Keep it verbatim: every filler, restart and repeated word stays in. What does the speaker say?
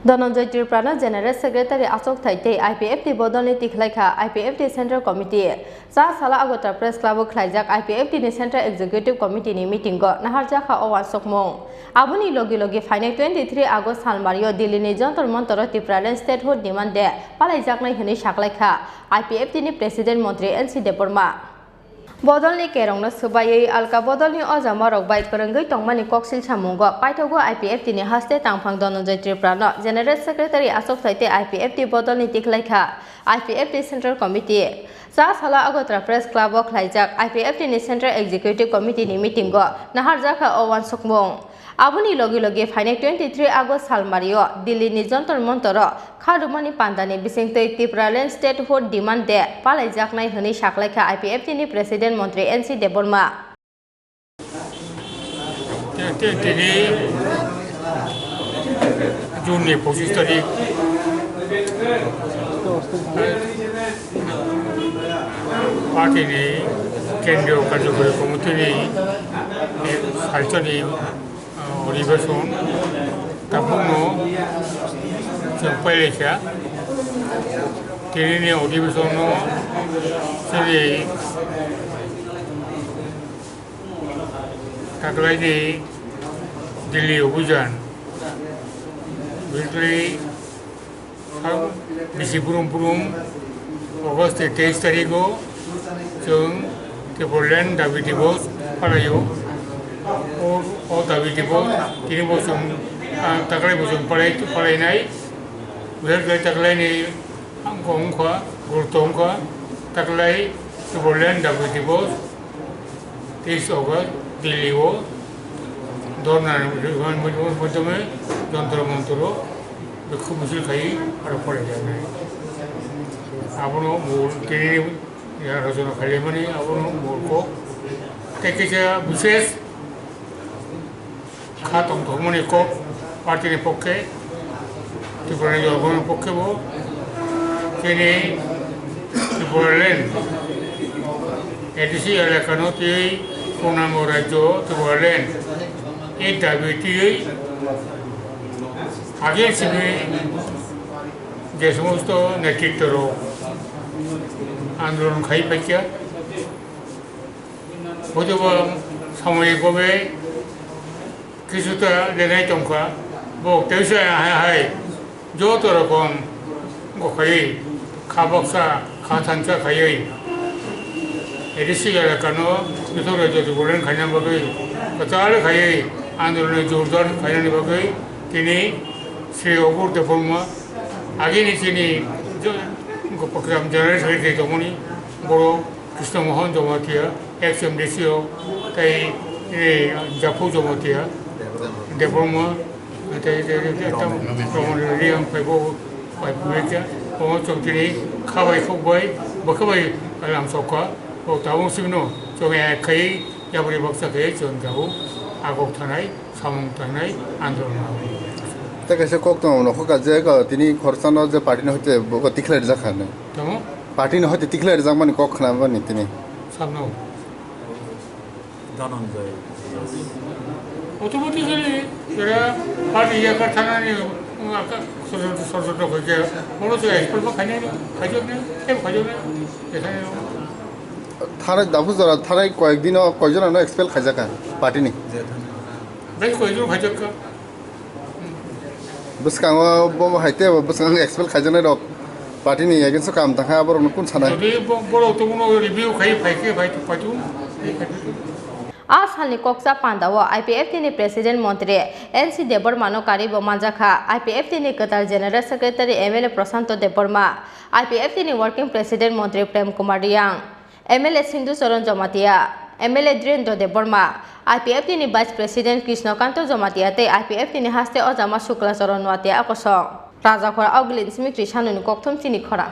Dhananjay Tripura no General Secretary achukthai tei I P F T bodolni tikhlaikha I P F T Central Committee. Cha sala Agartala Press Club o khlaijak I P F T ni Central Executive Committee ni meeting o naharjakha o uansukmung. Aboni logi logi phainai twenty three August salmario Delhi ni Jantar Mantar o Tipraland Statehood Demand Day palaijaknai hwnwi saklaikha I P F T ni President Montri N C Debbarma. Bodolni kerongno swbaiwi alka bodolni ojamarok bai kwrwngwi tongmani koksil samungo paithago I P F T ni haste tangphang Dhananjay Tripura no General Secretary achukthai tei I P F T bodolni tikhlaikha I P F T Central Committee. Cha sala Agartala Press Club o khlaijak I P F T ni Central Executive Committee ni meeting o naharjakha o uansukmung. Aboni logi logi phainai twenty three August salmario Delhi ni Jantar Mantar o kharumani pandani bisingtwi Tipraland Statehood Demand Day palaijaknai hwnwi saklaikha I P F T ni President Montri N C Debbarma. Te-, te-, tini June ni pochis tarik party ni Kendriya Karjakari Committee ni, eh, salsa ni, ah, odhibeshon tabukno chwng pailaikha. Tini ni odhibeshon no chini Taklaini Delhi Obhijan, basically, bisi burum burum August ni teis tarikh o chwng Tipraland Dabi Dibos palaio. O, o Dabi Dibos tini bo chwng, ah, taklai bo chwng palai, palainai. Basically taklaini wngkha, gurutto wngkha, taklai Tipraland Dabi Dibos. Teis August Delhi o dhorna ni maddhome Jantar Mantar o bikhub michil khai aro phalaijaknai. Abono mol tini rajona khailaimani abono mol kok. Tei kisa bishesh kha tongthokmani kok party ni pokhe, Tripura ni jogoni pokhe bo chini Tipraland A D C elaka no twi purnango rajyo Tipraland ni dabi twi agin simi je somosto netritto rok andolon khai paikha. Hoitoba samoyik bhabe kisuta lenai tongkha, bo teisa hai hai joto rokom gokhaiwi kha baksa kha thansa khaiwi A D C elakano bithok rajyo Tipraland khaina bagwi kwtal khaiwi andolon jordar khainani bagwi tini Sri Obur Debbarma agini chini jo-, Gopakram General Secretary tongmani borok Krishna Mohan Jamatia, ex M D C o, tei, eh, Japhu Jamatia, Debbarma, tei, tei, tei, tei, Ramon Reddy ang phaibo, phai phai kha, omo chwng tini kha bai khuk bai, bwkha bai lam sok kha, o tabuk simi no chwng ya khai, yapri baksa khai chwng tabuk agok thanai, samung tanai, andolon. Tei kaisa kok tongo, nokho ka je ka tini khorsa no je party no hoite bo tikhlai rijak kha hinwi. Tamo? Party ni hoite tikhlai rijak mani kok khna mani tini. Sabno. Dhananjay. Automatically, era party ya ka thana ni, um, ka, so, so, so, so, so, so, so, so, expert ba khaina ni, khajok ni, em khajok ni, ya thana ni. Thanai Daphu jora, thanai koyek dino, koyjon ano expel khaijak kha party ni. Bai koyjon khaijak kha. Bwskango bo hai tei bo bwskango expel khaijaknai rok party ni against o kaam tangkha, aborok no kun sanai? Jodi bo-, borok tongmano review khai phai khe phai, phai tu, phai phai tu. A salni koksa pandao I P F T ni President Montri N C Debbarma no karwi bo manjakha. I P F T ni kwtal General Secretary M L A Prashanto Debbarma, I P F T ni Working President Montri Prem Kumar Reang, M L A Sindhu Charan Jamatia, M L A Dhirendra Debbarma, I P F T ni Vice President Krishna Kanto Jamatia tei I P F T ni haste ojama Shukla Charan Noatia kosong. Rajakhor Augli ni simi Krishanoni kokthum chini khorang.